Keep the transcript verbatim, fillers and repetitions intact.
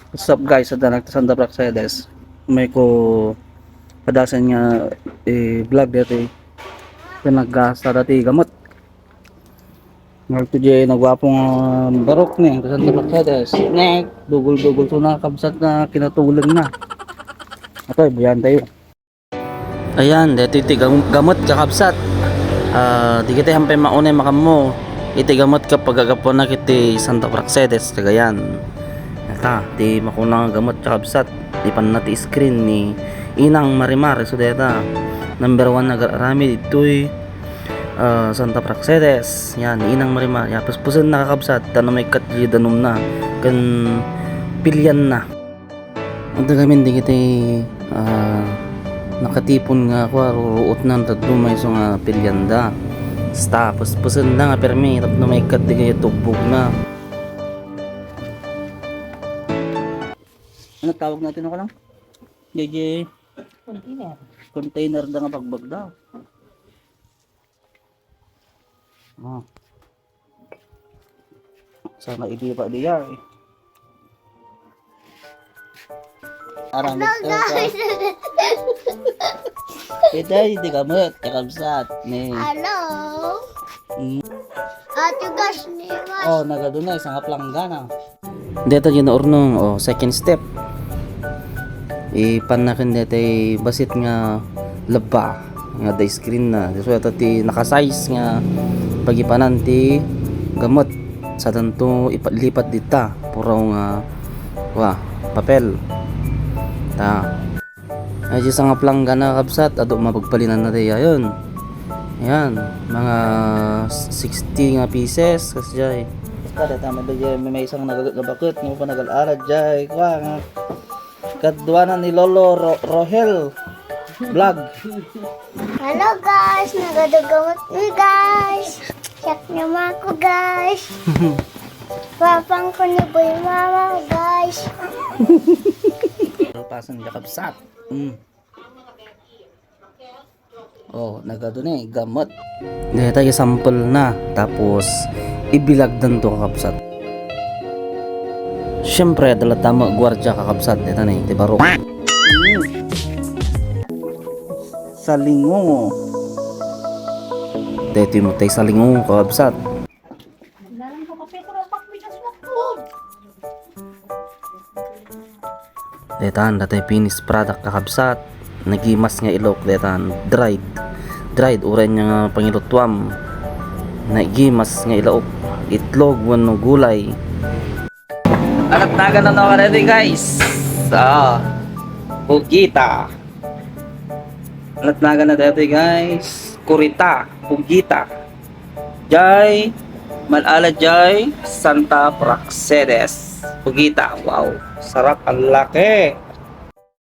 What's up guys, adda nagta Santa Praxedes. May ko padasen nga i-vlog dati. Ken naggasta dati gamot. Nagto di nagwapo nga barok ni Santa Praxedes. Nek, dugol-dugol to na kabsat na kinatulog na. Atoy, buyan tayo. Ayan, daytoy ti gam-, gamot, kakabsat. Ah, di kita hampay maunay makammo. Iti gamot ket pagagapuanak iti Santa Praxedes, Cagayan. Ata, ti makuna nga gamot, kakabsat. Ipanna ti screen ni Inang Marimar, isu dayta. Number one nga agar-aramid ditoy, ah, Santa Praxedes. Yan, ni Inang Marimar. Ya, puspusen na, kakabsat. Tano maikkat di danum na. Ken pilian na. Adda ngamin dagiti, ah, nakatipon nga kua, ruruotna tapno maysa nga pilianda. Basta, puspusen na nga permi tapno maikkat dagiti tugbogna. Ano tawag natin ako lang? J J. Container. Container da nga bagbag da. Oh. Sana idi pa diya eh. Aramid Hello, ka sa guys. Ito, hindi ka mo, kakabsat. Ni. Hello. Mm. Ate, gas ni Mas. Oh, nagadunay, sangap lang gana. Deta ginaurnong, oh, second step. Ipannaken detay basit nga lebba nga da screen na. So, ito ti nakasize nga pagipanan ti gamot. Sa tanto ipa-, lipat dita. Puraw nga, wa, papel. Ta. Ay, di sangap lang gana, kabsat, adu mapagpalinan na tayo. Ayun. Yan, mga sixty nga pieces, kas jay. Kada tama da jay, may, may isang nag-, nabaket, nga panagal-arad jay. Kwa, nga, kaduanan ni Lolo Ro-, Rohel Vlog. Hello guys, nagadugamot mi guys. Check niyo mo ako guys. Papang ko ni Boy Mama guys. Pasan ka kabsat. Mm. Oh, nagado ni gamot. Dayta example na, tapos ibilagdan to kakabsat. Siyempre, dala tama guardia kakabsat, dayta ni, ti barok. Salingungo. Dayta mo tay salingungo kakabsat. Detan, datay finished product kakabsat. Nagimas nga ilok detan, dried. Dried, uray nya nga pangilutuam. Nagimas nga ilok, itlog wenno gulay. Alat nagan na naman dito, guys. Ah, pugita. Alat nagan na dito, guys. Kurita, pugita. Jay, malala jay, Santa Praxedes. Pugita, wow, sarap, ang laki.